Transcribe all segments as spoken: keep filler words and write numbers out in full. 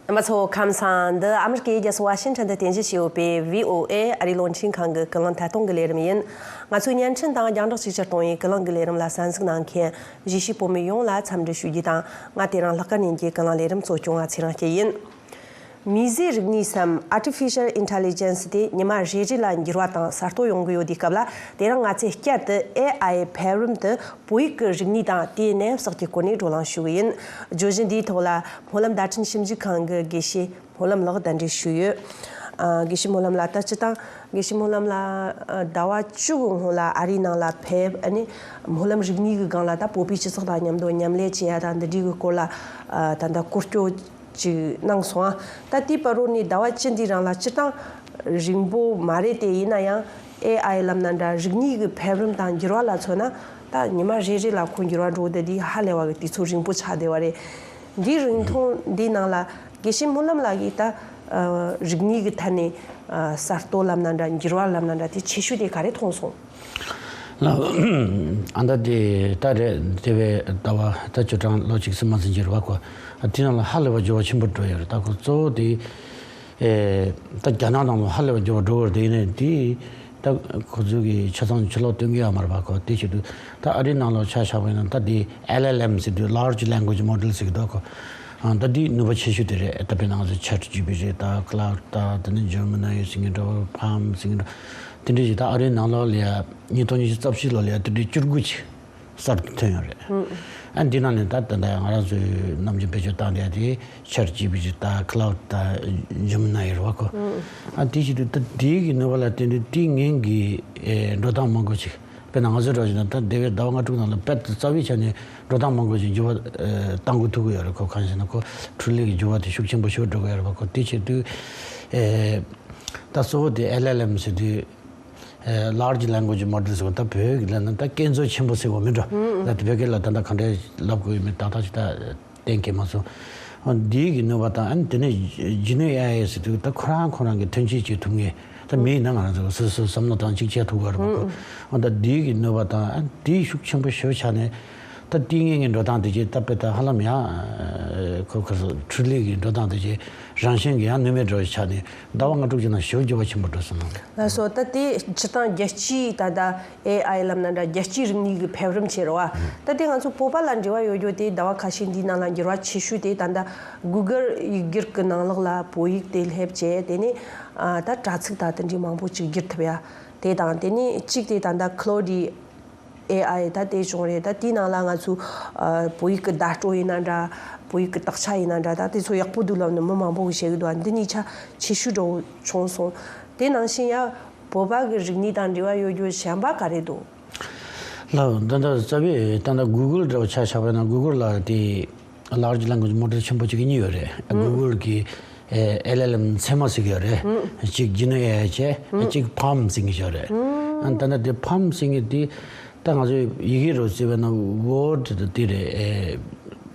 རྣམ་པ་ཚོ་ཁམས་བཟང་། འདི་ཨ་མི་རི་ཀའི་རྒྱལ་ས་ཝ་ཤིང་ཊོན་དུ་རྟེན་གཞི་བྱས་ཡོད་པའི་བྷི་ཨོ་ཨེ་ཨ་རིའི་རླུང་འཕྲིན་ཁང་གི་ཀུན་གླེང་ཐད་གཏོང་གི་ལས་རིམ་ཡིན། ང་ཚོའི་བརྙན་འཕྲིན་དང་རྒྱང་བསྒྲགས་གཅིག་གྱུར་གཏོང་བའི་ཀུན་གླེང་གི་ལས་རིམ་ལ་གསན་གཟིགས་གནང་མཁན་གཞིས་བྱེས་བོད་མི་ཡོངས་ལ་འཚམས་འདྲི་ཞུ་རྒྱུ་དང་། ང་དེ་རིང་ལྷག་དཀར་ཉིན་གྱི་ཀུན་གླེང་ལས་རིམ་གཙོ་སྐྱོང་བ་ཚེ་རིང་སྐྱིད་ཡིན། མིས་བཟོས་རིག་ནུས་སམ། Artificial Intelligence དེ་ཉི་མ་རེ་རེ་ལ་འགྱུར་བ་དང་གསར་གཏོད་ཡོང་གི་ཡོད་དུས་སྐབས་ལ། དེ་རིང་ང་ཚོས་བསྐྱར་དུ་ཨེ་ཨའི་འཕེལ་རིམ་དུ་བོད་ཡིག་གི་རིག་ནུས་དང་དེའི་གནས་བབ་སོགས་ཀྱི་སྐོར་ནས་བགྲོ་གླེང་ཞུ་གི་ཡིན། བརྗོད་གཞི་འདིའི་ཐོག་ལ་སྨོན་ལམ་བརྡ་འཕྲིན་ཞིབ་འཇུག་ཁང་གི་དགེ་བཤེས་སྨོན་ལམ་ལགས་གདན་འདྲེན་ཞུས་ཡོད། ཨ། དགེ་བཤེས་སྨོན་ལམ་ལགས། ད་སྤྱིར་བཏང་དགེ་བཤེས་སྨོན་ལམ་ལགས། ཨ། ཟླ་བ་བཅུ་གི་སྔོན་ལ་ཨ་རིའི་ནང་ལ་ཕེབས། ཨ་ནི་སྨོན་ལམ་རིག་གནས་ཀྱི་སྒང་ལ་ད་བོད་པའི་སྤྱི་ཚོགས་དང་མཉམ་དུ་མཉམ་ལས་བྱེད་ཡ་དང་འདི་འདྲའི་གི་སྐོར་ལ། ཨ། ད་ལྟ་སྐོར་སྐྱོད་ཅིག་གནང་སོང་ཨ། ད་དེའི་བར་རོ་ནས་ཟླ་བ་བཅུ་འདིའི་རིང་ལ་སྤྱིར་བཏང་རིང་པོ་མ་རེད་དེ། ཡིན་ན་ཡང་ཨེ་ཨའི་ལབ་ན་འདྲ། རིག་གནས་ཀྱི་འཕེལ་རིམ་དང་འགྱུར་བ་ལ་མཚོན་ན། ད་ཉི་མ་རེ་རེ་ལ་ཁོ་འགྱུར་བ་འགྲོ་བསྡད་དེ་ཧ་ལས་པ་གི་དུས་ཚོད་རིང་པོ་ཆགས་བསྡད་པ་རེད། འདིའི་རིང་ཐུང་འདིའི་ནང་ལ་དགེ་བཤེས་སྨོན་ལམ་ལགས་ཀྱིས་ད། ཨ། རིག་གནས་ཀྱི་ཐད་ནས། ཨ། གསར་གཏོད་ལབ་ན་འདྲ། འགྱུར་བ་ལབ་ན་འདྲ། དེ་ཆེ་ཤོས་དེ་ག་རེ་མཐོང་སོང་། ལགས། ཨ། ད་དེ་ད་རེད། དེ་བས་ཟླ་བ་ད་ཆ་གྲངས་ལོ་གཅིག་ཙམ་མ་ཟིན་གྱི་རེད་པ། ཁོ། ཨ། དེ་ནང་ལ་ཧ་ལས་པ་འགྱུར་བ་ཆེན་པོ་འགྲོ་ཡོད་རེད། ད་ཁོ་གཙོ་བོ་དེ། ཨེ། ད་རྒྱ་ནག་ནང་ལ་ཧ་ལས་པ་འགྱུར་བ་འགྲོ་བར་དེ་ཡིན་ནའི་དེ། ད་ཁོ་ཚོས་ཀྱི་ཆ་ཚང་ཕྱི་ལོགས་སྟོན་གྱི་ཡོད་མ་རེད་པ། ཁོ་དེ་བྱེད་དུས་ད་ཨ་རིའི་ནང་ལོགས་ཆ་བཞག་པ་ཡིན་ན། ད་དེ་ཨེལ་ཨེལ་ཨེམ་ཟེར་དུས། Large Language Model ཟེར་གྱི་འདུག་ཁོ། ཨ། ད་དེའི་ནུས་པ་ཆེ་ཤོས་དེ་རེད། ད་དཔེར་ན་ང་ཚོ་ཆེཊ་ཇི་པི་ཊི་དང་ཁ་ལའུ་ཌི་དང་། དེ་ནས་ཇེ་མི་ནའི་ཟེར་གྱི་འདྲ་བོ། ཕཱལམ་ཟེར་གྱི་འདྲ། དེ་འདྲ་ཞིག་ད་ཨ་རིའི་ནང་ལོགས་ལ་ཡ་ཉིས་སྟོང་ཉི་ཤུ་རྩ་བཞི་ལོ་ལ་ཡ་དེ་འདྲའི་བཅུ་དགུ་ཅིག་གསར་དུ་ཐོན་ཡོད་རེད། ཨ། འདི་ནང་ནས་ད་ད་ལྟ་ང་རང་ཚོས་ནམ་རྒྱུན་བེད་སྤྱོད་བཏང་བསྡད་དེ་ཆེཊ་ཇི་པི་ཊི་དང་ཁ་ལའུ་ཌི་དང་ཇེ་མི་ནའི་རེད་པ། ཁོ། ཨ། དེ་བྱེད་དུས་ད་དེའི་གི་ནུས་པ་ལ་བརྟེན་ནས་དེའི་སྔོན་གྱི། ཨེ། འགྲོ་སྟངས་མང་པོ་ཅིག་དཔེར་ན་ང་ཚོའི་འགྲོ་བཞིན་ན་ད་འདས་པའི་ཟླ་བ་ལྔ་དྲུག་ནང་ལ་དཔེ་རྩ་བའི་ཆ་ནས་འགྲོ་སྟངས་མང་པོ་ཅིག་འགྱུར་བ། ཨེ། གཏང་དགོས་ཐུག་གི་ཡོད་རེད། ཁོ་གང་ཞེ་ན་ཁོ་འཕྲུལ་ལས་ཀྱི་འགྱུར་བ་དེ་ཤུགས་ཆེན་པོ་ཞིག་འགྲོ་གི་ཡོད་རེད་པ། ཁོ་དེ་བྱེད་དུས། ཨེ། ད་གཙོ་བོ་དེ་ཨེལ་ཨེལ་ཨེམ་ཟེར་དུས། ཨེ། Large Language Model ཟེར་བ། ད་བོད་ཡིག་ལ་ན་ད་སྐད་མཛོད་ཆེན་པོ་ཟེར་བ་མིན་འགྲོ། ད་དེ་བོད་སྐད་ལ་ད་ལྟ་ག་འདྲས་ལབ་དགོས་ཡོད་མེད་ཏག་ཏག་ཅིག་ད་གཏན་འཁེལ་མ་སོང་། འོ། འདིའི་གི་ནུས་པ་དང་། ཨ་ནི་དེ་ནས་ཇེ་ནེ་ཨེ་ཨའི་ཟེར་དུས་ད་ཁོ་རང་ཁོ་རང་གི་ཐོན་སྐྱེད་ཅིག་ཐུབ་ངེས། ད་མི་ཡིན་ན་ང་རང་ཚོ་སོ་སོའི་བསམ་བློ་དང་གཅིག་བྱས་ཐུབ་ཀྱི་ཡོད་རེད་པ། ཁོ། འོ། ད་འདིའི་གི་ནུས་པ་དང་། ཨ། འདིའི་ཤུགས་ཆེན་པོ་ཞེ་པོ་ཆགས་ནས། ད་ལྟའི་ངེད་ཀྱི་འགྲོ་སྟངས་དེ་ཅིག་ད་དཔེ་ད་ཧ་ལམ་ཡང་། ཨ། ཁོ་ཁོ་ཚོ་འཕྲུལ་ལས་ཀྱི་འགྲོ་སྟངས་དེ་ཅིག་རང་བཞིན་གྱིས་ཡང་ནུས་མེད་འགྲོ་བའི་ཆ་ནས་ཟླ་བ་ལྔ་དྲུག་ཅིག་ནང་ཞེ་པོ་འགྱུར་བ་ཆེན་པོ་འགྲོ་སོང་ན། ལགས་སོ། ད་དེ་སྤྱིར་བཏང་རྒྱལ་སྤྱིའི་ད་ལྟ་ཨེ་ཨའི་ལབ་ན་འདྲ། རྒྱལ་སྤྱིའི་རིག་གནས་ཀྱི་འཕེལ་རིམ་བྱས་རེད་པ། ད་དེ་ང་ཚོ་བོད་པ་ལ་འབྲེལ་བ་ཡོད་རྒྱུ་དེ་ཟླ་བ་ཁ་ཤས་འདིའི་ནང་ལ་འགྱུར་བ་ཆེ་ཤོས་དེ་ད་ལྟ་གུ་གལ་ཡིག་སྒྱུར་གྱི་ནང་ལོགས་ལ་བོད་ཡིག་དེ་སླེབས་བྱས། དེ་ནས། ཨ། ད་དྲ་ཚིགས་དང་དེ་འདྲའི་མང་པོ་ཅིག་བསྒྱུར་ཐུབ་ཡ་དེ་དང་། དེ་ནས་གཅིག་དེ་ད་ལྟ་ཁ་ལོ་ཌི་ཨེ་ཨའི་ད་དེ་བྱུང་རེད། ད་དེའི་ནང་ལ་ང་ཚོས། ཨ། བོད་ཡིག་གི་བརྡ་སྤྲོད་ཡིན་ན་འདྲ། བོད་ཡིག་གི་དག་ཆ་ཡིན་ན་འདྲ། ད་དེ་ཚོ་ཡག་པོ་འདུག་ལབ་ནས་མི་མང་པོ་གིས་བཤད་ཀྱི་འདུག། ཨ། འདི་གཉིས་ཆ་ཆེ་ཤོས་འདྲ་བོ་བྱུང་སོང་། དེ་ནང་བཞིན་ཡང་བོད་པ་གི་རིག་གནས་དང་འབྲེལ་བ་ཡོད་རྒྱུ་གཞན་པ་ག་རེ་འདུག། ལགས། ད་ལྟ་རྩ་བའི་ད་ལྟ་གུ་གལ་འདྲ་བོ་ཆ་བཞག་པ་ཡིན་ན། གུ་གལ་ལ་དེ་Large Language Model ཆེན་པོ་གཅིག་གཉིས་ཡོད་རེད། ཨ། གུ་གལ་གྱི་ཨེ་ཨེལ་ཨེལ་ཨེམ་ཚད་མ་ཟེར་གྱི་ཡོད་རེད། ཨ། གཅིག་ཇེ་ནེ་ཨེ་ཨའི་བྱས། ཨ། གཅིག་ཕཱལམ་ཟེར་གྱི་ཡོད་རེད། ཨ། ད་ལྟ་དེ་ཕཱལམ་ཟེར་གྱི་དེ་ད་ང་ཚོས་ཡི་གེ་རུ་བརྩིས་པ་ཡིན་ན་ཝར་ཌི་དེ་རེད། ཨེ།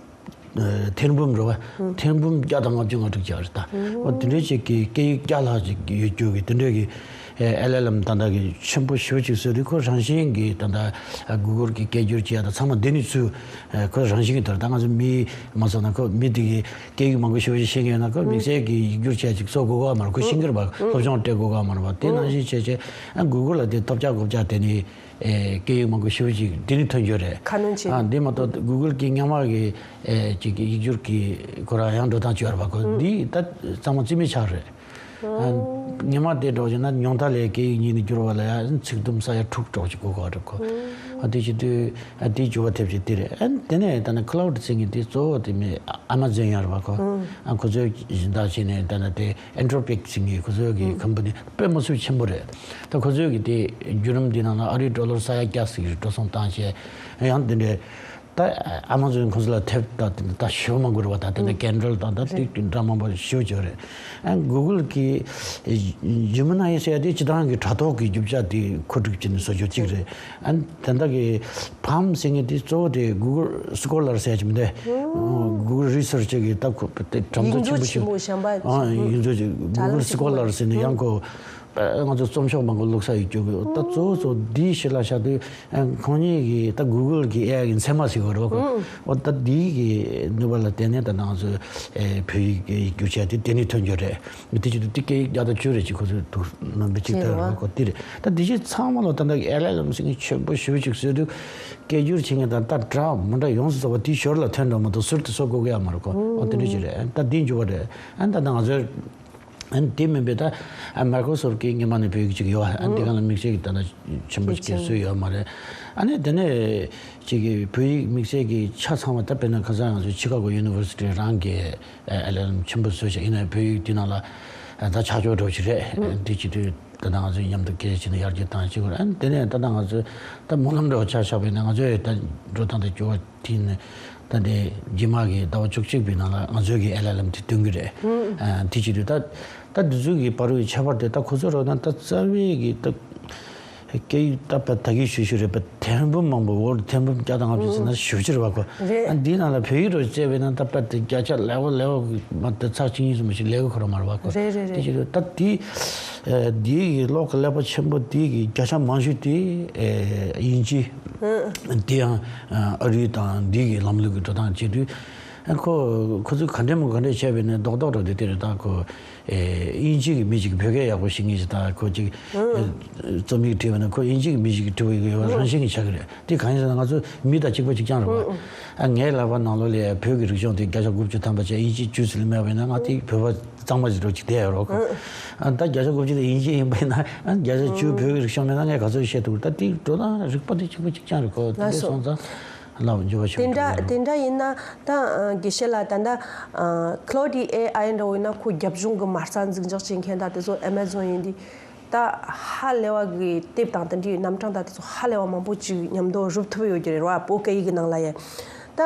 ཨ། ཐེར་འབུམ་རེད་པ། ཨ། ཐེར་འབུམ་བརྒྱ་དང་ལྔ་བཅུ་ང་དྲུག་ཅིག་རེད་ད། ཨ། འོ། དེ་འདྲའི་ཅིག་གི་སྐད་ཡིག་བརྒྱ་ལྷག་ཅིག་ཡོད་རྒྱུ་གི་དེ་འདྲའི་གི། ཨེ་ཨེལ་ཨེལ་ཨེམ་ད་ལྟ་གི་ཆེན་པོ་ཞེ་པོ་ཅིག་བཟོས་དུས་ཁོ་རང་བཞིན་གྱིས་ད་ལྟ་གུ་གལ་གྱི་སྐད་སྒྱུར་བྱེད་ཡ་དང་ཚང་མ་དེ་ནས་ཚུར། ཨེ། ཁོ་རང་བཞིན་གྱིས་དོར། ད་ང་ཚོ་མི་མ་སོང་ན། ཁོ་མི་དེ་གིས་སྐད་ཡིག་མང་པོ་ཞེ་པོ་ཅིག་ཤེས་ཀྱི་ཡོད་ན། ཁོ་དམིགས་བསལ་གྱི་ཡིག་སྒྱུར་བྱེད་ཡ་ཅིག་བཟོ་དགོས་ཀྱི་མ་རེད། ཁོ་ཤེས་ཀྱི་རེད་པ། སློབ་སྦྱོང་སྤྲད་དགོས་ཀྱི་མ་རེད་པ། དེ་ནང་བཞིན་བྱས་བྱས། ཨ། གུ་གལ་ལ་དེ་ཐོབ་རྒྱག་དགོས་རྒྱག་དེ་ནས། ཨེ། སྐད་ཡིག་མང་པོ་ཞེ་པོ་ཅིག་དེ་ནས་ཐོན་རྒྱུ་རེད། ཁ་སྣོན་བྱེད། ཨ། འདི་མ་གཏོགས་གུ་གལ་གྱི་སྔོན་མ་གི། ཨེ། ཅིག་གི་ཡིག་སྒྱུར་གྱི་ཁོ་རང་ཡང་འགྲོ་སྟངས་ཅིག་ཡོད་རེད་པ། ཁོ་འདི་ད་གཙང་མ་རྩིས་མེད་ཆགས་རེད། ཨ། སྔོན་མ་དེ་འདྲ་བྱས་ན་ཉུང་མཐའ་ལ་སྐད་ཡིག་གཉིས་ནས་བསྒྱུར་བ་ལ་ཡ་ཚིག་དུམ་ས་ཡ་དྲུག་འདྲ་ཅིག་དགོས་ཀྱི་རེད་ཁོ། ཨ། དེ་བྱེད་དུས། ཨ། དེའི་འགྱུར་བ་ཐེབས་ཀྱི་དེ་རེད། ཨ། དེ་ནས་ད་ནི་ཁ་ལའུ་ཌི་ཟེར་མཁན་དེ་གཙོ་བོ་དེ་མི་ཨ་མ་ཛོན་ཡང་རེད་པ་ཁོ། ཨ། ཁོ་ཚོས་སྦྱིན་བདག་བྱས་ནས་ད་ནི་དེ། ཨེན་ཐྲོ་པིག་ཟེར་མཁན་ཁོ་ཚོའི་གི་ཨུ། ཁམ་པ་ནི་དཔེ་མ་སྲིད་ཆེན་པོ་རེད། ད་ཁོ་ཚོའི་གི་དེ་བརྒྱུད་རིམ་འདི་ནང་ལ་ཨ་རིའི་ཌོ་ལར་ས་ཡ་བརྒྱ་ཟིག་འགྲོ་སོང་བཏང་བྱས། ཡང་དེ་འདྲའི་ད་ཨ་མ་ཛོན་ཁོ་ཚོ་ལ་ཐེབས་ད་དེ་འདྲ་ད་ཞེ་པོ་མང་པོ་རེད་པ། ད་དེ་འདྲ་ཨུ། སྐེན་ཌལ་དང་ད་དེ་ཨུ། འདྲ་མང་པོ་ཞེ་པོ་ཅིག་ཡོད་རེད། ཨ། གུ་གལ་གི་ཇེ་མི་ནའི་ཟེར་ཡ་དེ་སྤྱིར་བཏང་གི་དྲ་ཐོག་གི་རྒྱུ་ཆ་དེ་མཁོ་སྒྲུབ་བྱས་ནས་བཟོ་རྒྱུ་གཅིག་རེད། ཨ། དེ་འདྲ་གི་ཕཱལམ་ཟེར་མཁན་དེ་གཙོ་བོ་དེ་གུ་གལ་སི་ཀོ་ལར་ཟེར་གྱི་མི་འདུག། ཨུ། གུ་གལ་རི་སར་ཆི་གི་ད་ཁོ་དེ་གྲངས་ཚད་ཡིག་མཛོད་ཆེན་པོ་ཞིག། ཆེན་པོ་གཞན་པ། ཨ། ཡིག་མཛོད་ཅིག་གུ་གལ་སི་ཀོ་ལར་ཟེར་ནས་ཡང་ཁོ། ང་ཚོ་རྩོམ་ཤོག་མང་པོ་བླུགས་ས་ཡོད་རྒྱུ་གི། ད་གཙོ་བོ་གཙོ་བོ་འདིའི་གཞི་ལ་བཞག་དུས་ཁོང་གཉིས་ཀྱི་ད་Google་གི་ཨེ་ཨའི་གི་མཚན་མ་ཟེར་དགོས་རེད་བ། ཁོ་འོ་ད་འདིའི་གི་ནུས་པ་ལ་བརྟེན་ནས་ད་ང་ཚོས་བོད་ཡིག་བསྒྱུར་བྱས་དེ་དེ་ནས་ཐོན་རྒྱུ་རེད། མི་དེ་ཅི་དུས་དེ་སྐད་ཡིག་བརྒྱ་དང་བཅུ་རེ་ཅིག་ཁོ་ཚོས་འདུག་ནང་པའི་ཅིག་ལྟར་རེད་བ། ཁོ་དེ་རེད། ད་དེ་བཞིན་ཚང་མ་ལ་ད་ལྟ་ཨེལ་ཨེལ་ཨེམ་ཟེར་མཁན་ཆེན་པོ་ཞེ་པོ་ཅིག་བཟོས་དུས་སྐད་སྒྱུར་བྱེད་མཁན་དང་ད་འདྲ་མི་འདྲ་ཡོངས་སུ་རྫོགས་པ་དེའི་ཞོར་ལ་ཐོན་འགྲོ་མ་གཏོགས་ཟུར་དུ་བཟོ་དགོས་ཀྱི་ཡོད་མ་རེད་ཁོ། འོ་དེ་འདྲ་ཅིག་རེད། ད་འདི་འགྱུར་བ་རེད། ཨ་ད་ད་ང་ཚོའི་ཨ་ནི་དེ་མིན་པའི་ད་Microsoft་གི་སྔོན་མ་ནས་བོད་ཡིག་ཅིག་ཡོད། ཨ་ནི་དེ་ག་ལ་དམིགས་བསལ་གྱི་ད་ལྟ་ཆེན་པོ་ཅིག་བཟོས་ཡོད་མ་རེད། ཨ་ནི་དེ་ནས་ཅིག་གི་བོད་ཡིག་དམིགས་བསལ་གྱི་ཆ་ཚང་བ་ད་དཔེར་ན་ཁ་སང་ང་ཚོའི་Chicago University་རང་གི་ཨེལ་ཨེལ་ཨེམ་ཆེན་པོ་བཟོས་ཤག་ཡིན་ནའི་བོད་ཡིག་དེ་ནང་ལ་ད་ཆ་འཇོག་འགྲོ་ཞིག་རེད། དེ་བྱེད་དུས་ད་ལྟ་ང་ཚོས་མཉམ་དུ་སྐད་ཆ་བྱས་ནས་ཡར་རྒྱས་བཏང་ཅིག་གོ། ཨ་ནི་དེ་ནས་ད་ལྟ་ང་ཚོས་ད་སྨོན་ལམ་འདྲ་བོ་ཆ་བཞག་པ་ཡིན་ན་ང་ཚོས་ད་འགྲོ་སྟངས་དེ་འགྱུར་བ། དེ་ནས་ད་ལྟའི་རྗེས་མ་གི་ཟླ་བ་བཅུ་གཅིག་པའི་ནང་ལ་ང་ཚོའི་གི་ཨེལ་ཨེལ་ཨེམ་དེ་སྟོན་གི་རེད། ཨ་དེ་བྱེད་དུས་ད་ད་འདི་ཚོའི་གི་བར་བའི་ཁྱད་པར་དེ་ད་ཁོ་ཚོ་རོ་ན་ད་རྩ་བའི་གི་ད་སྐད་ཡིག་ད་པ་ད་གི་ཞུ་ཞུ་རེད་པ། ཐེར་འབུམ་མང་པོ་འོར་ཐེར་འབུམ་བརྒྱ་དང་ལྔ་བཅུ་ཟིན་ན་ཞུ་ཕྱིར་བ་ཁོ། རེད། ཨ་འདིའི་ནང་ལ་བོད་ཡིག་རོ་བཙལ་བས་ན་ད་པ་དེ་བརྒྱ་ཆ་ལེགས་པོ་ལེགས་པོ་མ་ད་ཚགས་ཆིངས་ཡིན་སོང་མ་ཞིག་ལེགས་པོ་ཁོ་ར་མ་རེད་བ་ཁོ། རེད་རེད་དེ་རེད། བྱེད་དུས་ད་དེ་འདིའི་གི་གློག་གི་ཀླད་པ་ཆེན་པོ་དེ་གི་བརྒྱ་ཆ་མང་ཤོས་དེ་དབྱིན་ཇི། དེ་ཡང་ཨ་རི་དང་འདི་གི་ལམ་ལུགས་ཀྱི་འགྲོ་སྟངས་བྱེད་དུས། ཁོ་ཁོ་ཚོས་ག་འདྲས་མོ་ག་འདྲས་བྱས་པས་ནས་རྡོག་རྡོག་འགྲོ་དུས་དེ་རེད། ད་ཁོ་དབྱིན་ཇི་གི་མི་ཞིག་བོད་སྐད་ཡག་པོ་ཤེས་མཁན་ཞིག་ད་ཁོ་ཅིག་རྩོམ་ཡིག་བྲིས་པ་ན་ཁོ་དབྱིན་ཇི་གི་མི་ཞིག་གིས་བྲིས་པ་ཡོད་རང་བཞིན་གྱིས་ཆགས་ཀྱི་རེད། དེ་གང་ཡིན་ཟེར་ན་ང་ཚོ་མི་དང་གཅིག་པ་གཅིག་རྐྱང་རེད་བ། ཨ་ངའི་ལག་པ་ནང་ལོགས་ལ་བོད་ཀྱི་རིག་གཞུང་དེ་བརྒྱ་ཆ་དགུ་བཅུ་ཐམ་པ་བྱས་དབྱིན་ཇི་བཅུ་ཙམ་ལས་མེད་པ་ཡིན་ན་ང་དེ་བོད་པ་གཙང་མ་ཞིག་འགྲོ་ཅིག་བསྡད་ཡོད་རོགས་ཁོ། ཨ་ད་བརྒྱ་ཆ་དགུ་བཅུ་དེ་དབྱིན་ཇི་ཡིན་པ་ཡིན་ན་ཨ་བརྒྱ་ཆ་བཅུ་བོད་ཀྱི་རིག་གཞུང་མེད་ན་ངས་ག་ཚོད་བཤད་ཐུབ། ད་དེ་འགྲོ་སྟངས་རིག་པ་དེ་གཅིག་པ་གཅིག་རྐྱང་རེད་ཁོ། དེ་འདྲ་སོང་ཙང་ལ་འགྱུར་བ་ཤོར་དེ་འདྲ་འགྲོ་གི་རེད། དེ་འདྲ་ཡིན་ན་ད་དགེ་བཤེས་ལགས་ད་ལྟ་Claude AI་འདྲ་བོ་ཡིན་ན་ཁོ་རྒྱབ་ལྗོངས་ཀྱི་མ་རྩ་འཛིན་རྒྱག་བྱེད་མཁན་ད་དེ་ཚོ་Amazon་ཡིན་དེ། ད་ཧ་ལས་པ་གི་དེབ་དང་དེ་འདྲའི་རྣམ་གྲངས་དང་དེ་ཚོ་ཧ་ལས་པ་མང་པོ་ཅིག་མཉམ་དུ་རུབ་ཐུབ་ཡོད་ཀྱི་རེད་བ། བོད་སྐད་ཡིག་གི་ནང་ལ་ཡ། ད་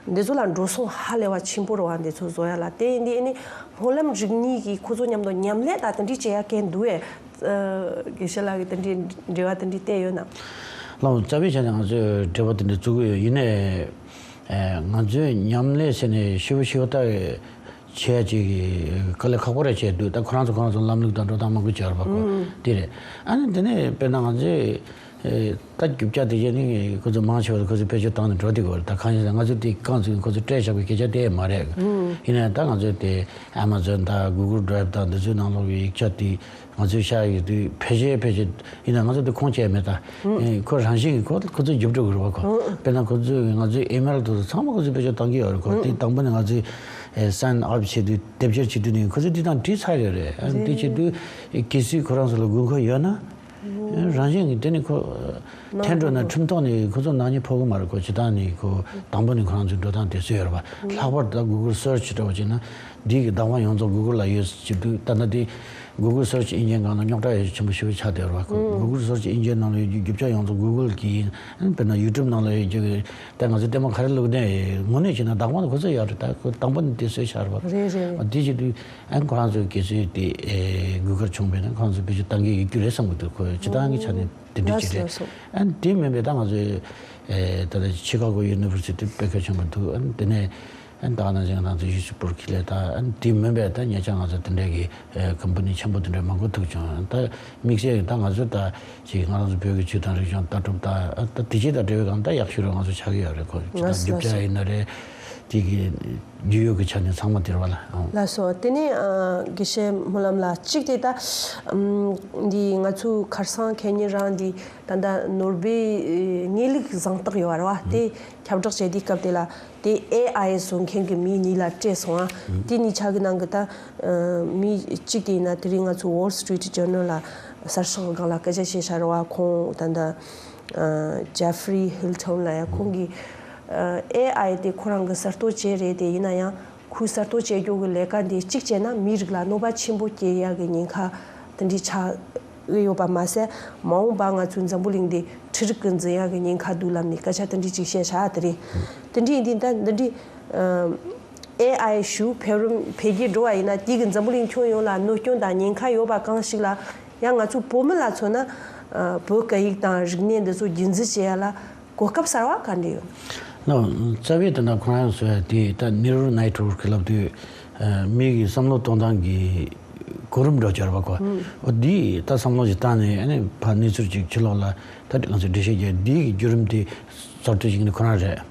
འདི་ཚོ་ལ་འགྲོ་སོང་ཧ་ལས་པ་ཆེན་པོ་རེད་བ། འདི་ཚོ་བཟོ་ཡ་ལ་དེ་ཡིན་དུས་ཨ་ནི་སྨོན་ལམ་རིག་གནས་ཀྱི་ཁོ་ཚོ་མཉམ་དུ་མཉམ་ལས་དང་དེ་འདྲའི་བྱེད་ཡ་གན་འདུག་ཨེ། དགེ་བཤེས་ལགས་ཀྱིས་དེ་འདྲའི་འབྲེལ་བ་དེ་འདྲའི་བལྟས་ཡོད་ན། ལགས་རྩ་བའི་ཆ་ནས་ང་ཚོས་འབྲེལ་བ་དེ་འདྲ་བཙུགས་ཀྱི་ཡོད། ཡིན་ནའི་ང་ཚོས་མཉམ་ལས་བྱས་ནས་ཞིབ་པོ་ཞིབ་པོ་ལྟ་བྱས་ཅིག་དཀའ་ལས་ཁག་པོ་རེ་བྱས་འདུག་ད་ཁོ་རང་ཚོ་ཁོ་རང་ཚོ་ལམ་ལུགས་དང་འགྲོ་སྟངས་མང་པོ་བྱས་རེད་པ་ཁོ། དེ་རེད། ཨ་ནི་དེ་ནས་དཔེར་ན་ང་ཚོས་ད་རྒྱུ་ཆ་དེ་བྱས་ནས་ཁོ་ཚོ་མང་ཆེ་བ་ཁོ་ཚོ་བེད་སྤྱོད་བཏང་ནས་འགྲོ་དེ་གོ་རེད། ད་གང་ཡིན་ཟེར་ན་ང་ཚོ་དེ་རྐང་ཚོ་ཁོ་ཚོ་སྤྲད་བཞག་པའི་སྐད་ཆ་དེ་མ་རེད། ཡིན་ནའི་ད་ང་ཚོས་དེ་Amazon་དང་Google Drive་དང་འདི་ཚོའི་ནང་ལོགས་ཀྱི་ཡིག་ཆ་དེ་ང་ཚོས་བཞག་ཡོད་དུས་ཕལ་ཆེར་ཕལ་ཆེར་ཡིན་ན་ང་ཚོ་དེ་ཁུངས་སྐྱེལ་མེད་ད། ཁོ་རང་བཞིན་གྱིས་ཁོ་ཁོ་ཚོ་རྒྱུགས་འགྲོ་གི་རེད་བ་ཁོ། དཔེར་ན་ཁོ་ཚོས་ང་ཚོའི་email་དེ་ཚོ་ཚང་མ་ཁོ་ཚོས་བེད་སྤྱོད་བཏང་གི་ཡོད་རེད་ཁོ། དེ་དང་པོ་ནས་ང་ཚོས་sign up་བྱེད་དུས་དེབ་སྐྱེལ་བྱེད་དུས་ནས་ཁོ་ཚོས་དེ་དང་བྲིས་ཚར་ཡོད་རེད། དེ་བྱེད་དུས་གལ་སྲིད་ཁོ་རང་ཚོ་ལ་དགོས་མཁོ་ཡོད་ན། རང་བཞིན་གྱིས་དེ་ནི་ཁོ་འཐེན་འགྲོ་ན་ཁྲིམས་ཐོག་ནས་ཁོ་ཚོ་ནག་ཉེས་ཕོག་གི་མ་རེད་ཁོ། སྤྱིར་བཏང་ནས་ཁོ་དང་པོ་ནས་ཁོ་རང་ཚོའི་འགྲོ་སྟངས་དེ་བཟོས་ཡོད་རེད་པ། ལྷག་པར་དུ་Google Search་འདྲ་བོ་བྱས་ན་འདི་གི་བདག་དབང་ཡོངས་རྫོགས་Google་ལ་ཡོད་ཟེར་གྱི་འདུག་ད་ལྟ་དེ་Google Search Engine་སྒང་ལ་རྙོག་དྲ་ཡོད་ཆེན་པོ་ཞེ་པོ་ཆགས་བསྡད་ཡོད་རེད་པ། Google Search Engine་ནང་ལ་ཡོད་རྒྱུ་རྒྱུ་ཆ་ཡོངས་རྫོགས་Google་གི་ཡིན། དཔེར་ན་YouTube་ནང་ལ་ཡོད་རྒྱུ་གི་ད་ང་ཚོ་ལྟད་མོ་ག་རེ་བླུགས་ནས་དངོས་གནས་བྱས་ན་བདག་དབང་ཁོ་ཚོ་ཡོད་རེད། ད་ཁོ་དང་པོ་ནས་དེ་བཟོས་བཞག་རེད་པ། རེད་རེད། འདི་བྱེད་དུས། ཨན་ཁོ་རང་ཚོའི་གལ་སྲིད་དེ་ཨེ་དགོས་མཁོ་བྱུང་བས་ན་ཁོ་རང་ཚོས་བེད་སྤྱོད་གཏང་གི་ཡོད་རྒྱུ་རེད་བསམ་གྱི་འདུག་ཁོ་སྤྱིར་བཏང་གི་ཆ་ནས་དེ་འདྲ་ཅིག་རེད། ལགས་སོ། ཨན་དེ་མིན་པའི་ད་ང་ཚོའི་ཨེ་ད་ལྟ་Chicago University་དཔེ་གལ་ཆེན་པོ་འདུག་ཨན་དེ་ནས་ཨན་ད་ནང་བཞིན་ང་ཚོ་ཡུ་སི་པུར་ཁི་ལས་ད་ཨན་དེ་མིན་པའི་ད་ཉེ་ཆར་ང་ཚོ་དེ་འདྲའི་གི་ཨེ་ཀམ་པ་ནི་ཆེན་པོ་དེ་འདྲ་མང་པོ་ཐུག་བྱུང་། ད་དམིགས་བསལ་གྱི་ད་ང་ཚོ་ད་ཅིག་ང་རང་ཚོ་བོད་ཀྱི་ཆོས་དང་རིག་གཞུང་ལྟ་གྲུབ་ད་ཨ་ད་དེ་ཅིག་དང་འབྲེལ་བའི་སྒང་ད་ཡག་ཤོས་རུ་ང་ཚོ་ཆགས་ཀྱི་ཡོད་རེད་ཁོ། ལགས་སོ། རྒྱུ་ཆ་ཡིན་ན་རེད། དེ་གི་རྒྱུས་ཡོད་ཀྱི་ཆ་ནས་ཚང་མ་དེ་རེད་པ་ལགས། ལགས་སོ། དེ་ནས་ཨ་དགེ་བཤེས་སྨོན་ལམ་ལགས། གཅིག་དེ་ད་ཨམ་འདི་ང་ཚོའི་ཁར་སང་ཁེ་ཉིན་རང་འདི་ད་ལྟ་ནོར་བུའི་ཨེ་དངོས་ལུགས་གཟེངས་རྟགས་ཡོད་རེད་པ། དེ་ཁྱབ་བསྒྲགས་བྱས་དུས་སྐབས་དེ་ལ་དེ་ཨེ་ཨའི་བཟོ་མཁན་གྱི་མི་གཉིས་ལ་སྤྲད་སོང་ཨ། དེ་གཉིས་ཆ་གི་ནང་གི་ད་ཨ་མི་གཅིག་དེ་ཡིན་ན་དེ་རིང་ང་ཚོའི་Wall Street Journal་ལ་གསར་ཤོག་སྒང་ལ་སྐད་ཆ་བཤད་ཤག་རེད་པ། ཁོང་ད་ལྟ་ཨ་Jeffrey Hinton་ལ་ཡ། ཁོང་གིས་ཨ་ཨེ་ཨའི་དེ་ཁོ་རང་གི་གསར་གཏོད་བྱས་རེད། དེ་ཡིན་ན་ཡང་ཁོའི་གསར་གཏོད་བྱེད་རྒྱུ་གི་ལས་ཀ་འདི་གཅིག་བྱས་ན་མིའི་རིགས་ལ་གནོད་པ་ཆེན་པོ་སྐྱེལ་ཡག་གི་ཉེན་ཁ་དེ་འདྲའི་ཆགས་ཀྱི་ཡོད་པ་མ་ཟད། མ་འོངས་པ་ང་ཚོའི་འཛམ་བུ་གླིང་འདི་འཕྲུལ་རིག་གིས་འཛིན་ཡག་གི་ཉེན་ཁ་འདུག་ལབ་ནས་སྐད་ཆ་དེ་འདྲའི་ཅིག་བཤད་ཤག་དེ་རེད། དེ་འདྲའི་ཡིན་དུས་ད་འདི་འདྲའི་ཨ་ཨེ་ཨའི་ཞུ་འཕེལ་རིམ་འཕེལ་རྒྱས་འགྲོ་བ་ཡིན་ན་དེ་གི་འཛམ་བུ་གླིང་ཁྱོན་ཡོངས་ལ་གནོད་སྐྱོན་དང་ཉེན་ཁ་ཡོད་པ་གང་ཞིག་ལ་ཡང་ང་ཚོ་བོད་མི་ལ་མཚོན་ན་ཨ་བོད་སྐད་ཡིག་དང་རིག་གནས་འདི་ཚོ་རྒྱུན་འཛིན་བྱེད་ཡ་ལ་གོ་སྐབས་གསར་བ་ག་འདྲ་ཡོད། ལགས། རྩ་བའི་དེ་འདྲ་ཁོ་རང་བཟོ་ཡ་དེ་ད་Neural Network་གི་ལབ་དུས་ཨ་མི་གི་བསམ་བློ་གཏོང་སྟངས་ཀྱི་ གོ་རིམ་འགྲོ་བཅར་བ་གོ། འོ་འདི་ད་བསམ་བློ་ཞིག་བཏང་ནས་ཨ་ནི་ཕར་གནས་ཚུལ་ཅིག་ཕྱི་ལོགས་ལ་ད་ང་ཚོས་འགྲེལ་བཤད་རྒྱག་འདི་གི་བརྒྱུད་རིམ་དེ་གསར་གཏོད་ཅིག་ནི་ཁོ་རང་རེད།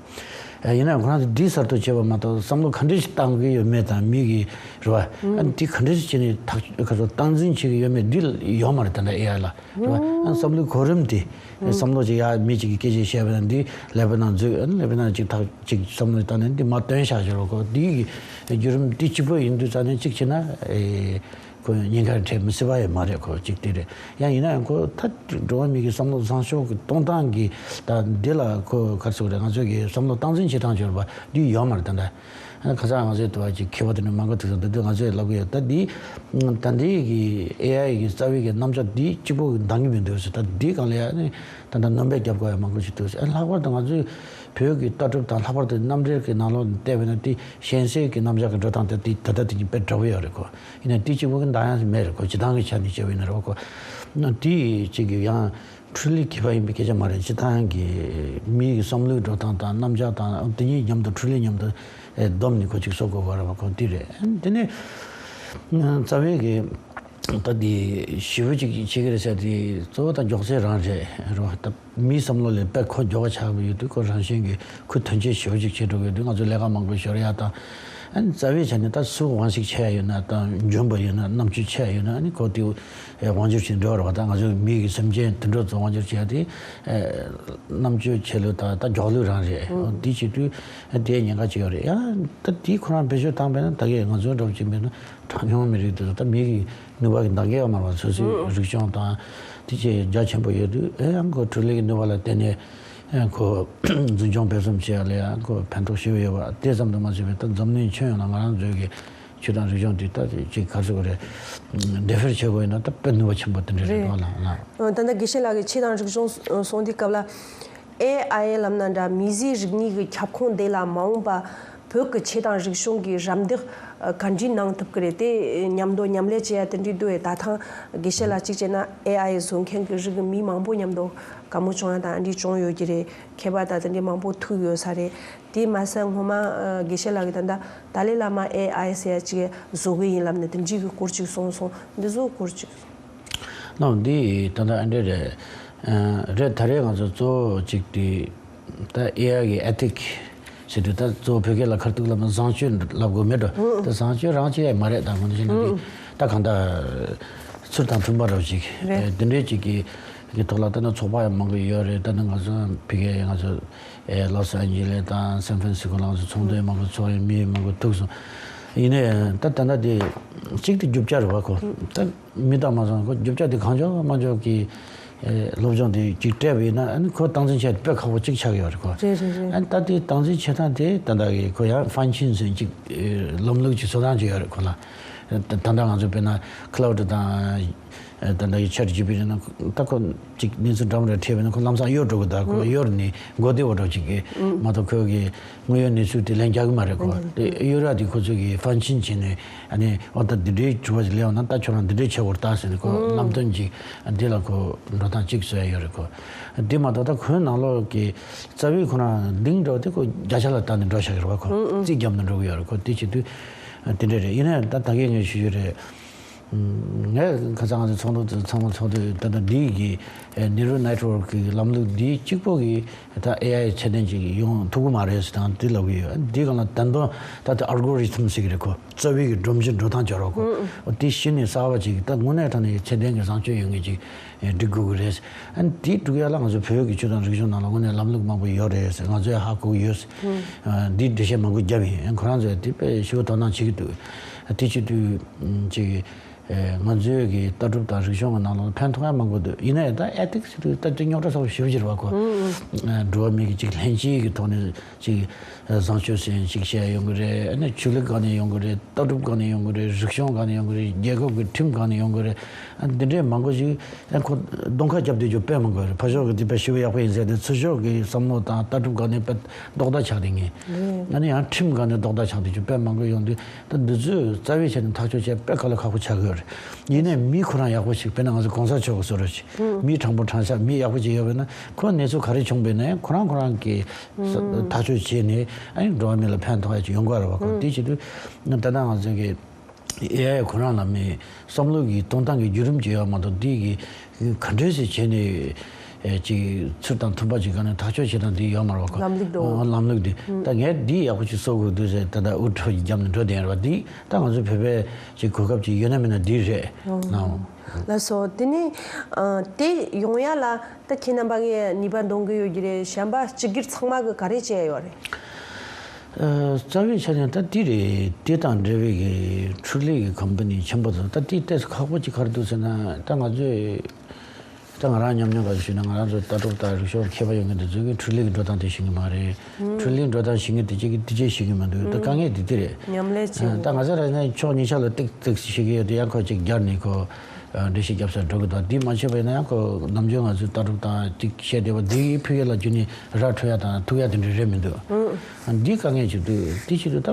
ཡིན་ནའང་ཁོ་རང་ཚོ་འདི་གསར་གཏོད་བྱས་པ་མ་གཏོགས་བསམ་བློ་ག་འདྲ་ཞིག་བཏང་གི་ཡོད་མེད་དང་མི་གི་རེད་བ། ཨ་ནི་འདི་ག་འདྲ་ཞིག་བྱས་ནས་ཐག་ག་ཚོད་སྟངས་འཛིན་བྱེད་ཀྱི་ཡོད་མེད་འདི་ཡོད་མ་རེད། ད་ལྟ་ཨེ་ཨའི་ལ་རེད་བ། ཨ་ནི་བསམ་བློའི་གོ་རིམ་དེ་བསམ་བློ་ཅིག་ཡ་མི་གཅིག་གིས་སྐད་ཆ་བཤད་པ་ན་འདི་ཀླད་པའི་ནང་འཛུལ། ཨ་ནི་ཀླད་པའི་ནང་ཅིག་ཐག་ཅིག་བསམ་བློ་བཏང་ནས་འདི་མར་བཏོན་བཞག་བཞག་རོགས་གོ། འདི་གི་བརྒྱུད་རིམ་འདི་གཅིག་པོ་ཡིན་དུས་ཙང་ནས་གཅིག་བྱས་ན་ཨེ། ཁོས་ཉེན་ཁར་འཕྲད་མི་སྲིད་པ་ཡང་མ་རེད། ཁོ་གཅིག་དེ་རེད། ཡང་ཡིན་ན་ཡང་ཁོ་ད་འགྲོ་བ་མི་གི་བསམ་བློ་བཟང་ཕྱོགས་ཀྱི་གཏོང་སྟངས་ཀྱི་ད་འདི་ལ་ཁོ་ག་རེ་ཟེར་དགོས་རེད། ང་ཚོས་ཀྱི་བསམ་བློ་སྟངས་འཛིན་བྱེད་སྟངས་བྱེད་པ་འདི་ཡོད་མ་རེད། ད་ལྟ་ཁ་སང་ང་ཚོའི་དུ་བ་ཅིག་མཁས་པ་དེ་ནས་མང་པོ་ཐུག་སོང་། འདི་དུས་ང་ཚོས་ལབ་ཀྱི་ཡོད། ད་འདི་ད་འདི་གི་ཨེ་ཨའི་གི་རྩ་བའི་གི་རྣམ་གཞག་འདི་གཅིག་པོ་གི་འདང་གི་མི་འདུག་ཟེར། ད་འདི་སྒང་ལ་ཡང་ནི་ད་ལྟ་སྣོན་པ་རྒྱབ་དགོས་ཡ་མང་པོ་ཞིག་འདུག་ཟེར། ཨ་ལྷག་པར་དུ་ང་ཚོས་བོད་ཀྱི་ལྟ་གྲུབ་དང་ལྷག་པར་དུ་རྣམ་འགྲེལ་གྱི་ནང་ལོགས་ནས་བལྟས་པ་ན་དེ་གཞན་སེལ་གྱི་རྣམ་གཞག་གི་འགྲོ་སྟངས་དེ་དེ་ད་ལྟ་དེ་གཉིས་དཔེ་འདྲ་པོ་ཡོད་རེད་ཁོ། ཡིན་ནའི་དེ་གཅིག་པོ་གི་འདང་ཡང་མེད་རེད་ཁོ། སྤྱིར་བཏང་གི་ཆ་ནས་བྱས་པ་ཡིན་ན་རེད་ཁོ། དེ་གཅིག་གི་ཡང་འཕྲུལ་ལས་མཁས་པ་ཡིན་པའི་སྐད་ཆ་མ་རེད། སྤྱིར་བཏང་གི་མི་ཡི་བསམ་བློའི་འགྲོ་སྟངས་དང་རྣམ་གཞག་དང་དེ་གཉིས་མཉམ་དུ་འཕྲུལ་ལས་མཉམ་དུ་བསྡོམས་ནས་ཁོ་གཅིག་བཟོ་དགོས་པ་རེད་པ། ཁོ་དེ་རེད། དེ་ནས་རྩ་བའི་གི་ད་དེ་ཞེ་པོ་ཅིག་བྱེད་ཀྱི་རེད་ཟེར་དེ་གཙོ་བོ་ད་མགྱོགས་ཚད་རང་རེད་རོ། ད་མིའི་བསམ་བློ་ལས་དཔེ་ཁོ་མགྱོགས་པ་ཆགས་པ་ཡོད་དུས་ཁོ་རང་བཞིན་གྱིས་ཁོ་དོན་ཆེན་ཞེ་པོ་ཅིག་བྱེད་འགྲོ་གི་ཡོད་དུས་ང་ཚོ་ལས་ཀ་མང་པོ་ཤོར་ཡ་དང་། ཨ་ནི་རྩ་བའི་ཆ་ནས་ད་སུ་དབང་ཤུགས་ཆེ་ཡ་ཡོད་ན་དང་འཇོན་པ་ཡོད་ན་རྣམ་དཔྱོད་ཆེ་ཡ་ཡོད་ན་ཨ་ནི་ཁོ་དེ་དབང་སྒྱུར་བྱེད་འགྲོ་བ་རེད་པ། ད་ང་ཚོ་མི་གི་སེམས་ཅན་དུད་འགྲོ་ཚོ་དབང་སྒྱུར་བྱེད་ཡ་དེ་རྣམ་དཔྱོད་ཆེ་ལོས་ད་ད་མགྱོགས་ལོས་རང་རེད། འོ་དེ་བྱེད་དུས་དེ་ཉེན་ཁ་ཅིག་ཡོད་རེད། ཡང་ད་དེ་ཁོ་རང་བེད་སྤྱོད་བཏང་པས་ན་ད་གས་ང་ཚོའི་འགྲོ་བ་ཅིག་མེད་ན། གྲངས་ཉུང་མི་རིགས་དེ་ཚོ་ད་མི་གི་ནུས་པ་གི་འདང་གི་ཡོད་མ་རེད་པ། སོ་སོའི་རིག་གཞུང་དང་དེ་ཆེས་རྒྱ་ཆེན་པོ་ཡོད་དུས་ཨེ་ཡང་ཁོ་འཕྲུལ་ལས་ཀྱི་ནུས་པ་ལ་བརྟེན་ནས་ཨེ་ཁོ་འཛིན་སྐྱོང་སྤེལ་གསུམ་བྱེད་ཡ་ལ་ཡང་ཁོ་ཕན་ཐོགས་ཞེ་པོ་ཡོད་པ་དེ་ཙམ་དུ་མ་ཟད་པའི་ད་འཛམ་གླིང་ཁྱོན་ཡོངས་ལ་ང་རང་ཚོའི་གི་ཆོས་དང་རིག་གཞུང་དེ་ད་ཅིག་ག་རེ་ཟེར་དགོས་རེད། འགྲེལ་བཤད་བྱེད་དགོས་ཡིན་ན་ད་དཔེ་ནུས་པ་ཆེན་པོ་དེ་འདྲ་རེད་རེད། ལགས་ལགས། ད་ལྟ་དགེ་བཤེས་ལགས་ཀྱིས་ཆོས་དང་རིག་གཞུང་གསུང་དུས་སྐབས་ལ། ཨེ་ཨའི་ལབ་ན་འདྲ་མིའི་རིག་གནས་ཀྱི་ཁྱབ་ཁོངས་དེ་ལ་མ་འོངས་པ་བོད་ཀྱི་ཆོས་དང་རིག་གཞུང་གི་རམ་འདེགས་ག་འདྲས་གནང་ཐུབ་ཀྱི་རེད། དེ་མཉམ་དུ་མཉམ་ལས་བྱེད་ཡ་དེ་འདྲས་འདུག་གས། ད་ཐེངས་དགེ་བཤེས་ལགས་གཅིག་བྱས་ན་ཨེ་ཨའི་བཟོ་མཁན་གྱི་རིགས་ཀྱི་མི་མང་པོ་མཉམ་དུ་བཀའ་མོལ་བྱུང་ཡ་དང་ཨ་འདྲས་བྱུང་ཡོད་ཀྱི་རེད། མཁས་པ་དང་དེ་འདྲས་མང་པོ་ཐུག་ཡོད་ས་རེད། དེ་མ་ཟད་སྔོན་མ་དགེ་བཤེས་ལགས་ཀྱིས་ད་ལྟ་ཏཱ་ལའི་བླ་མ་ཨེ་ཨའི་ཟེར་ཡ་གཅིག་བཟོ་གི་ཡིན་ལབ་ནས་དེ་འདྲས་ཀྱི་སྐོར་གཅིག་གསུངས་སོང་། འདི་ཚོ་སྐོར་གཅིག་ནམ་འདི་ད་ལྟ་ཨ་འདྲས་རེད། ཨ་རེད། ད་རེས་ང་ཚོ་གཙོ་བོ་གཅིག་དེ་ད་ཨེ་ཨའི་གི་ཨེ་ཐིག་ཟེར་དུས་ད་གཙོ་བོ་བོད་སྐད་ལ་ཁ་ཐུག་ལ་མ་བཟང་སྤྱོད་ལབ་དགོས་མེད་འགྲོ། ད་བཟང་སྤྱོད་རང་ཅིག་ཡང་མ་རེད། ད་ང་ཚོ་བྱས་ན་འདི་ད་གང་ལྟར་ཚུལ་དང་མཐུན་པ་འདྲ་བོ་ཅིག་རེད། དེ་འདྲས་ཅིག་གི་གི་ཐོག་ལ་ད་ནི་ཚོགས་པ་ཡང་མང་པོ་ཡོད་རེད། ད་ནི་ང་ཚོ་ཕ་གིར་ང་ཚོ་ཨེ་ལོ་སི་ཨན་ཇི་ལེ་དང་སན་ཧྥ་རན་སི་སྐོ་ལ་ང་ཚོ་ཚོགས་འདུ་ཡང་མང་པོ་ཚོགས་ཡོད། མི་ཡང་མང་པོ་ཐུག་སོང་། ཡིན་ནའི་ད་ད་ལྟ་དེ་གཅིག་དེ་རྒྱུ་ཆ་རེད་པ། ཁོ་ད་མི་དང་མ་སོང་ཁོ་རྒྱུ་ཆ་དེ་གང་ལྕོགས་མ་ལྕོགས་ཀྱི་ཨེ་སློབ་སྦྱོང་དེ་གཅིག་སྤྲད་པ་ཡིན་ན་ཨ་ནི་ཁོ་སྟངས་འཛིན་བྱེད་དཔེ་ཁག་པོ་གཅིག་ཆགས་ཀྱི་ཡོད་རེད་ཁོ། རེད་རེད་རེད། ཨ་ནི་ད་དེ་སྟངས་འཛིན་བྱེད་སྟངས་དེ་ད་ལྟ་གི་ཁོ་ཡང་ཧྥན་ཆིན་ཟེར་གཅིག་ཨེ་ལམ་ལུགས་ཀྱི་འཚོལ་སྟངས་ཅིག་ཡོད་རེད་ཁོ་ལ། ད་ད་ལྟ་ང་ཚོ་དཔེར་ན་ཁ་ལའུ་ཌི་དང་ཨེ་ད་ལྟ་གི་ཆེཊ་ཇི་པི་ཊི་ནང་ད་ཁོ་གཅིག་གནས་ཚུལ་འདྲ་མི་འདྲ་འཕྲད་པ་ཡིན་ན་ཁོ་ལམ་སང་གཡོལ་འགྲོ་གི། ད་ཁོ་གཡོལ་ནས་མགོ་བདེ་བོ་འགྲོ་གཅིག་གི་མ་གཏོགས་ཁོ་གི་དངོས་ཡོད་གནས་ཚུལ་དེ་ལན་རྒྱག་གི་མ་རེད་ཁོ། དེ་གཡོལ་ར་དེ་ཁོ་ཚོ་གི་ཧྥན་ཆིན་བྱས་ནས་ཨ་ནི་ཨོ་ད་འདི་འདྲའི་དྲི་བ་ཞིག་སླེབས་ཡོང་ན་ད་ཁྱོད་རང་འདི་འདྲའི་བྱེད་དགོས་རེད་ད་ཟེར་ནས་ཁོ་ལམ་སྟོན་གཅིག་འདི་ལ་ཁོ་འགྲོ་སྟངས་གཅིག་བཟོ་ཡ་ཡོད་རེད་ཁོ། དེ་མ་གཏོགས་ད་ཁོའི་ནང་ལོགས་ཀྱི་རྩ་བའི་ཁོ་རང་གླིང་འདྲ་བ་དེ་ཁོ་བརྒྱ་ཆ་ལ་བལྟས་ནས་འགྲོ་བཞག་གི་རེད་པ་ཁོ། རྩིས་བརྒྱབ་ནས་འགྲོ་གི་ཡོད་རེད་ཁོ། དེ་བྱེད་དུས་དེ་འདྲ་རེད། ཡིན་ནའི་ད་ད་གིན་ངས་ཞུ་རྒྱུ་རེད། ངས་ཁ་སང་ང་ཚོ་ཚོགས་འདུ་དེ་ཚང་མ་ཚོགས་དུས་ད་ལྟ་འདི་གི་ནེ་རུ་ནེཊ་ཝར་ཀི་ལམ་ལུགས་འདི་གཅིག་པོ་གི་ད་ཨེ་ཨའི་ཚད་ལྡན་ཅིག་ཡོང་ཐུབ་ཀྱི་མ་རེད་ཟེར་དང་འདི་ལབ་ཀྱི་ཡོད། འདི་གང་ལ་ད་དུང་ད་ལྟ་ཨལ་གོ་རི་ཐམ་ཟེར་གི་རེད་ཁོ། རྩ་བའི་གི་སྒྲོམ་གཞི་འགྲོ་སྟངས་སྦྱོར་བ་ཁོ། འོ་དེ་གཞི་ནས་གསར་པ་ཅིག་ད་དངོས་གནས་དྲང་གནས་ཚད་ལྡན་གྱི་བཟང་སྤྱོད་ཡོད་མཁན་ཅིག་སྒྲིག་དགོས་ཀྱི་རེད། ཨ་ནི་དེ་སྒྲུག་ཡ་ལ་ང་ཚོ་བོད་ཀྱི་ཆོས་དང་རིག་གཞུང་ནང་ལ་དངོས་གནས་ལམ་ལུགས་མང་པོ་ཡོད་རེད་ཟེར་ང་ཚོས་ཧ་གོ་གི་ཡོད་ཟེར། འདི་འགྲེལ་བཤད་མང་པོ་བརྒྱབ་ཡིན། ཁོ་རང་ཚོས་དེ་དཔེ་ཞེ་པོ་དོ་སྣང་བྱེད་ཀྱི་འདུག་དེ་བྱེད་དུས་ཅིག་ང་ཚོའི་གི་ལྟ་གྲུབ་དང་རིག་གཞུང་གི་ནང་ལ་ཕན་ཐོགས་ཡ་མང་པོ་འདུག་ཡིན་ན་ཡང་ད་ཨེ་ཐིག་སི་དེ་ད་དེ་རྙོག་དྲ་ཚ་པོ་ཞེ་པོ་ཅིག་རེད་པ་ཁོ། འགྲོ་བ་མི་གི་ཅིག་ལྷན་སྐྱེས་ཀྱི་ཐོག་ནས་ཅིག་བཟང་སྤྱོད་ཟེར་ཡང་ཅིག་བཤད་ཡོང་གི་རེད། ཨ་ནི་ཆོས་ལུགས་སྒང་ནས་ཡོང་གི་རེད། ལྟ་གྲུབ་སྒང་ནས་ཡོང་གི་རེད། རིག་གཞུང་སྒང་ནས་ཡོང་གི་རེད། རྒྱལ་ཁབ་ཀྱི་ཁྲིམས་སྒང་ནས་ཡོང་གི་རེད། ཨ་འདི་འདྲའི་མང་པོ་ཞིག་ཨ་ཁོ་གདོང་ཁ་རྒྱབ་བསྡད་རྒྱུ་དཔེ་མང་པོ་རེད། ཕར་ཕྱོགས་ཀྱི་འདི་དཔེ་ཞེ་པོ་ཡག་པོ་ཡིན་ཟེར་ཏེ་ཚུར་ཕྱོགས་ཀྱི་བསམ་བློ་དང་ལྟ་གྲུབ་སྒང་ནས་དཔེ་རྡོག་རྡ་ཆགས་བསྡད་མཁན། ཨ་ནི་ཡང་ཁྲིམས་སྒང་ནས་རྡོག་རྡ་ཆགས་བསྡད་རྒྱུ་དཔེ་མང་པོ་ཡོང་དུས་ད་འདི་ཚོས་རྩ་བའི་ཆ་ནས་ཐག་གཅོད་བྱེད་དཔེ་དཀའ་ལས་ཁག་པོ་ཆགས་ཀྱི་ཡོད་རེད། ཡིན་ནའི་མི་ཁོ་རང་ཡག་པོ་ཞིག་དཔེར་ན་ང་ཚོ་གོང་ས་མཆོག་གི་བཟོ་འདྲ་ཞིག་མི་དྲང་པོ་དྲང་བཞག་མི་ཡག་པོ་ཅིག་ཡོད་པ་ན་ཁོ་གནས་ཚུལ་ག་རེ་བྱུང་བ་ཡིན་ན་ཡང་ཁོ་རང་ཁོ་རང་གིས་ཐག་གཅོད་བྱས་ནས་ཨ་ནི་འགྲོ་བ་མི་ལ་ཕན་ཐོགས་ཡ་ཅིག་ཡོང་གི་རེད་པ་ཁོ། དེ་བྱེད་དུས་ད་ལྟ་ང་ཚོ་གི་ཨེ་ཨའི་ཁོ་རང་ལ་མི་བསམ་བློ་གི་གཏོང་སྟངས་ཀྱི་བརྒྱུད་རིམ་ཅིག་ཡོད་མ་གཏོགས། འདི་གི་ག་འདྲས་སེ་བྱས་ནས་ཨེ་ཅིག་ཚུལ་དང་མཐུན་པ་ཅིག་ག་ནས་ཐག་གཅོད་བྱེད་སྟངས་འདི་ཡོད་མ་རེད་བ་ཁོ། ལམ་ལུགས་འགྲོ། ཨ། ལམ་ལུགས་འདི། ད་ངས་འདི་ཡག་པོ་ཅིག་བཟོ་དགོས་འདུག་ཟེར་ད་ལྟ་དབུ་ཁྲིད་ཀྱི་རྒྱབ་ནས་འགྲོ་བསྡད་ཡོད་རེད་བ། འདི་ད་ང་ཚོ་བོད་པའི་ཅིག་གོ་སྐབས་ཅིག་ཡོད་ན་མེད་ན་འདི་རེད་ནའོ། ལགས་སོ། དེ་ནས་ཨ་དེ་ཡོང་ཡ་ལ་ད་ཁྱེད་རྣམ་པ་གིས་ནུས་པ་འདོན་གི་ཡོད་ཀྱི་རེད། གཞན་པ་སྤྱི་སྒེར་ཚང་མ་གིས་ག་རེ་བྱས་ཡོད་རེད། ཨ། རྩ་བའི་ཆ་ནས་ད་འདི་རེད། དེ་དང་འབྲེལ་བའི་གི་འཕྲུལ་ལས་ཀྱི་ཁོམ་པ་ནི་ཆེན་པོ་དང་། ད་དེ་ཏོག་ཙམ་ཁག་པོ་ཅིག་ག་རེ་འདུག་ཟེར་ན། ད་ང་ཚོས་ད་ང་རང་ཉམས་མྱོང་ག་ཞུས་ན། ང་རང་ཚོ་ལྟ་གྲུབ་དང་རིག་གཞུང་མཁས་པ་ཡོད་མཁན་དེ་ཚོ་གིས་འཕྲུལ་ལས་ཀྱི་འགྲོ་སྟངས་དེ་ཤེས་ཀྱི་མ་རེད། འཕྲུལ་ལས་འགྲོ་སྟངས་ཤེས་མཁན་དེ་གཅིག་གིས་དེ་གཅིག་ཤེས་ཀྱི་མི་འདུག་ད་དཀའ་ངལ་དེ་དེ་རེད། མཉམ་ལས་བྱེད། ད་ང་ཚོ་རང་ནས་ཕྱོགས་གཉིས་ཆ་ལ་ཏིག་ཏིག་ཤེས་ཀྱི་ཡོད་དེ། ཡང་ཁོ་ཅིག་རྒྱར་ནས་ཁོ་འགྲེལ་བཤད་རྒྱབ་ས་འགྲོ་གི་འདུག་འདི་མ་བྱས་པ་ཡིན་ན་ཡང་ཁོ་ནམ་རྒྱུན་ང་ཚོའི་ལྟ་གྲུབ་དང་ཅིག་བཤད་བསྡད་པ་འདི་ཕུད་ཡ་ལ་རྒྱུ་ནི་ར་འཕྲོད་ཡ་དང་ཐུག་ཡ་དེ་འདྲ་རེད་མི་འདུག་འདི་དཀའ་ངལ་ཅིག་འདུག་འདི་ཆེད་དུ་ད་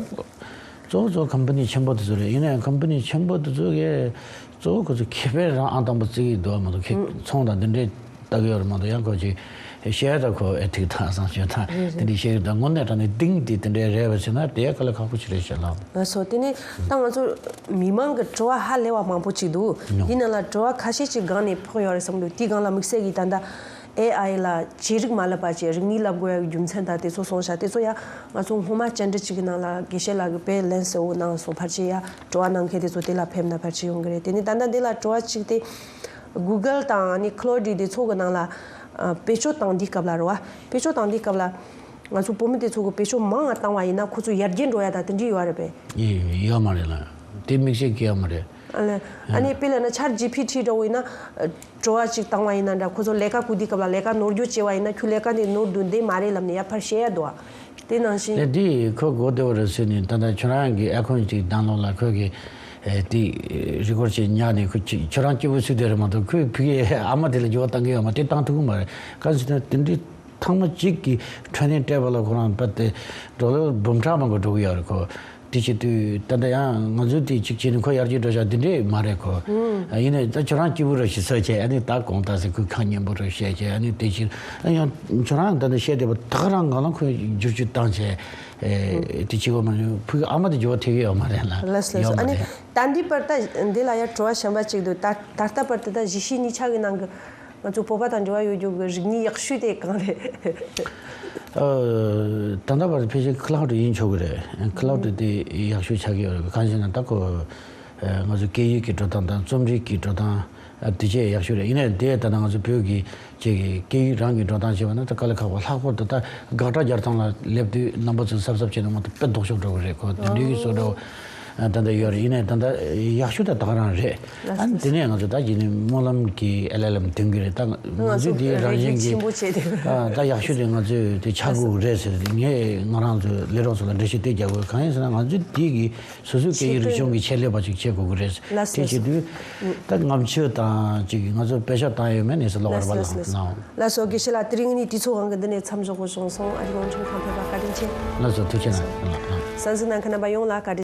གཙོ་བོ་གཙོ་བོ་ཁམ་པ་ནི་ཆེན་པོ་དེ་ཚོ་རེད། ཡིན་ན་ཡང་ཁམ་པ་ནི་ཆེན་པོ་དེ་ཚོ་གིས་གཙོ་བོ་ཁོ་ཚོ་ཁེ་ཕན་རང་ཨང་དང་པོ་བརྩི་གི་འདུག་མ་གཏོགས་ཁེ་ཚོང་དང་འདི་འདྲའི་ལྟ་གི་ཡོད་རེད་མ་གཏོགས། ཡང་ཁོ་ཅིག་བཤད་ཡ་ད་ཁོ་ཨེ་ཐིག་དང་བཟང་སྤྱོད་དང་དེ་འདྲའི་བཤད་གི་འདུག་དངོས་གནས་དྲང་གནས་གཏིང་དེ་དེ་འདྲའི་རེད་པ་ཟེར་ན་དེ་དཀའ་ལས་ཁག་པོ་ཅིག་རེད་ཤག་ལགས། ལགས་སོ། དེ་ནས་ད་ང་ཚོ་མི་མང་གི་དྲི་བ་ཧ་ལས་པ་མང་པོ་ཅིག་འདུག་ཉོ། འདི་ནང་ལ་དྲི་བ་ཁ་ཤས་ཅིག་སྒང་ནས་ཕོག་ཡོད་རེད་བསམ་འདུག་དེའི་སྒང་ལ་དམིགས་བསལ་གྱིས་ད་ལྟ་ཨེ་ཨའི་ལ་ཅི་རིགས་མ་ལབ་པ་བྱས། རིག་གནས་ལབ་དགོས་ཡ་རྒྱུ་མཚན་དང་དེ་ཚོ་གསུངས་ཤག་དེ་ཚོ་ཡང་ང་ཚོ་སྔོན་མ་བཅར་འདྲི་ཅིག་གི་ནང་ལ་དགེ་བཤེས་ལགས་ཀྱིས་དཔེ་ལན་གསལ་བོ་གནང་སོང་། ཕལ་ཆེར་ཡ་དྲི་བ་གནང་མཁན་དེ་ཚོ་དེ་ལ་ཕེབས་ན་ཕལ་ཆེར་ཡོང་གི་རེད། དེ་ནས་ད་ལྟ་འདི་ལ་དྲི་བ་གཅིག་དེ། གུ་གལ་དང་ཨ་ནི་ཁློ་ཌི་དེ་ཚོ་གི་ནང་ལ་ཨ་བེད་སྤྱོད་བཏང་དུས་སྐབས་ལ་རེད་བ། བེད་སྤྱོད་བཏང་དུས་སྐབས་ལ་ང་ཚོ་བོད་མི་དེ་ཚོ་གི་བེད་སྤྱོད་མང་ང་བཏང་བ་ཡིན་ན་ཁོ་ཚོ་ཡར་རྒྱས་འགྲོ་ཡ་ད་དེ་འདྲ་ཡོད་རེད་པས། ཡོད་མ་རེད་ལ། དེ་དམིགས་བསལ་གྱི་ཡོད་མ་རེད། ཨ་ལས། ཨ་ནི་དཔེ་ལབ་ན་ཆེ་ཊི་ཇི་པི་ཊི་འདྲ་བོ་ཡིན་ན་ཨ་དྲི་བ་ཅིག་བཏང་བ་ཡིན་ན་འདྲ། ཁོ་ཚོ་ལས་ཀ་བསྐུར་དུས་སྐབས་ལ་ལས་ཀ་ནོར་འགྲོ་བྱས་པ་ཡིན་ན་ཁྱོད་ལས་ཀ་འདི་ནོར་འདུག་འདི་མ་རེད་ལབ་ནས་ཡར་ཕར་བཤད་ཡ་འདུག་ཨ། དེ་ནང་བཞིན། ལས་འདི་ཁོ་གོ་བདེ་བོ་རེད་ཟེར་ནས། ད་ལྟ་ཁྱོད་རང་གི་ཨེ་ཁོན་ཅིག་ཌའུན་ལོཌ་ལ་ཁོ་གི་ཨེ་དེ་རི་ཀོཌ་ཅིག་ཉར་ནས་ཁོ་ཅིག་ཁྱོད་རང་སྐྱིད་པོ་སུ་དེ་རེད་མ་གཏོགས། ཁོས་ཕ་གི་ཨ་མ་དེ་ལ་འགྱུར་བ་གཏང་གི་ཡོད་མ་རེད། དེ་བཏང་ཐུབ་ཀྱི་མ་རེད། གང་ཟེར་ན་དེ་འདྲའི་ཐེངས་མ་གཅིག་གི་ཊེ་རེ་ནིང་སྤྲད་པ་ལ་ཁོ་རང་བལྟས་ཏེ་ཌོ་ལར་འབུམ་ཕྲག་མང་པོ་འགྲོ་གི་ཡོད་རེད་ཁོ། དེ་བྱེད་དུས་ད་ལྟ་ཡང་ང་ཚོས་དེ་གཅིག་བྱས་ནས་ཁོ་ཡར་རྒྱས་འགྲོ་བཞག་དེ་འདྲས་མ་རེད་ཁོ། ཨ། ཡིན་ནའི་ད་ཁྱོད་རང་སྐྱིད་པོ་རེད་ཞེས་ཟེར་བྱས། ཨ་ནི་ད་དགོངས་དག་ཟེར། ཁོས་ཁ་སྙན་པོ་རེ་བཤད་བྱས། ཨ་ནི་དེ་བྱས། ཨ། ཡང་ཁྱོད་རང་ད་ནི་བཤད་བསྡད་པ་ད་ག་རང་གང་ལ་ཁོས་བསྒྱུར་བཅོས་བཏང་བྱས། ཨེ། དེ་བྱེད་དགོས་མ་རེད། ཕ་གི་ཨ་མ་དེ་འགྱུར་བ་ཐེབས་ཀྱི་ཡོད་མ་རེད་ལ། ལགས་སོ། ལགས་སོ། ཡོད་མ་ཨ་ནི་རེད། ད་འདི་བར་ད་འདི་ལ་ཡང་དྲི་བ་གཞན་པ་ཅིག་འདུག་ད་ད་ལྟ་བར་དུ་ད་གཞིས་བྱེས་གཉིས་ཆ་གི་ནང་གི་ང་ཚོ་བོད་པ་དང་འབྲེལ་བ་ཡོད་རྒྱུ་གི་རིག་གནས་ཡག་ཤོས་དེ་གང་རེད། ཨ། ད་ལྟ་བར་ཕལ་ཆེར་ཁི་ལའུ་ཌི་ཡིན་ཆོག་གི་རེད། ཁི་ལའུ་ཌི་དེ་ཡག་ཤོས་ཆགས་ཀྱི་ཡོད་རེད། གང་ཞེ་ན་ད་ཁོ་ང་ཚོ་སྐད་ཡིག་གི་འགྲོ་སྟངས་དང་རྩོམ་རིག་གི་འགྲོ་སྟངས། ཨ། དེ་བྱས་ཡག་ཤོས་རེད། ཡིན་ནའི་དེ་ད་ལྟ་ང་ཚོ་བོད་ཀྱི་ཅིག་གི་སྐད་ཡིག་རང་གི་འགྲོ་སྟངས་བྱས་པ་ན་ད་དཀའ་ལས་ཁག་པོ། ལྷག་པར་དུ་ད་དགག་སྒྲ་སྦྱར་སྟངས་ལ་སླེབས་དུས་རྣམ་པ་ཚོས་གཟབ་གཟབ་བྱས་ན་མ་གཏོགས་དཔེ་ལྡོག་ཕྱོགས་འགྲོ་གི་རེད་ཁོ། དེ་འདྲའི་བཟོ་འདྲ་བོ་ད་ལྟ་ཡོད་རེད། ཡིན་ནའི་ད་ལྟ་ཡག་ཤོས་ད་ད་ག་རང་རེད། ཨ་ནི་དེ་ནས་ང་ཚོ་ད་ཡིན་ནའི་སྨོན་ལམ་གྱི་ཨེ་ལ་ལམ་འདོན་གྱི་རེད། ད་ང་ཚོས་དེའི་རང་བཞིན་གྱི། ཨ། ད་ཡག་ཤོས་དེ་ང་ཚོས་དེ་ཆགས་དགོས་ཀྱི་རེད་ཟེར། ངས་ང་རང་ཚོའི་ལས་རོགས་ཚོ་ལ་འགྲེལ་བཤད་དེ་རྒྱག་དགོས། གང་ཡིན་ཟེར་ན་ང་ཚོས་དེ་གི་སོ་སོའི་སྐད་ཡིག་རིག་གཞུང་གི་ཆེད་ལས་པ་ཅིག་བྱེད་དགོས་ཀྱི་རེད། ལགས་སོ། དེ་བྱེད་དུས་ད་ངམ་ཆོས་དང་ཅིག་ང་ཚོ་པེ་ཤག་བཏང་ཡོད་མེད་ནས་ཟེར་ལབ་པ་རེད་པ། ལགས་སོ། ལགས་སོ། ལགས་སོ། དགེ་བཤེས་ལགས། དེ་རིང་ངས་དུས་ཚོད་དབང་གིས་འདི་ནས་མཚམས་འཇོག་དགོས་བྱུང་སོང་། ཨ་རིག་དབང་ཁྲོམ་ཁང་ཕེབས་པར་བཀའ་དྲིན་ཆེ། ལགས་སོ། ཐུགས་རྗེ་གནང་། ལགས། ལགས། གསན་གཟིགས་གནང་མཁན་རྣམ་པ་ཡོངས་ལ་བཀའ་དྲིན།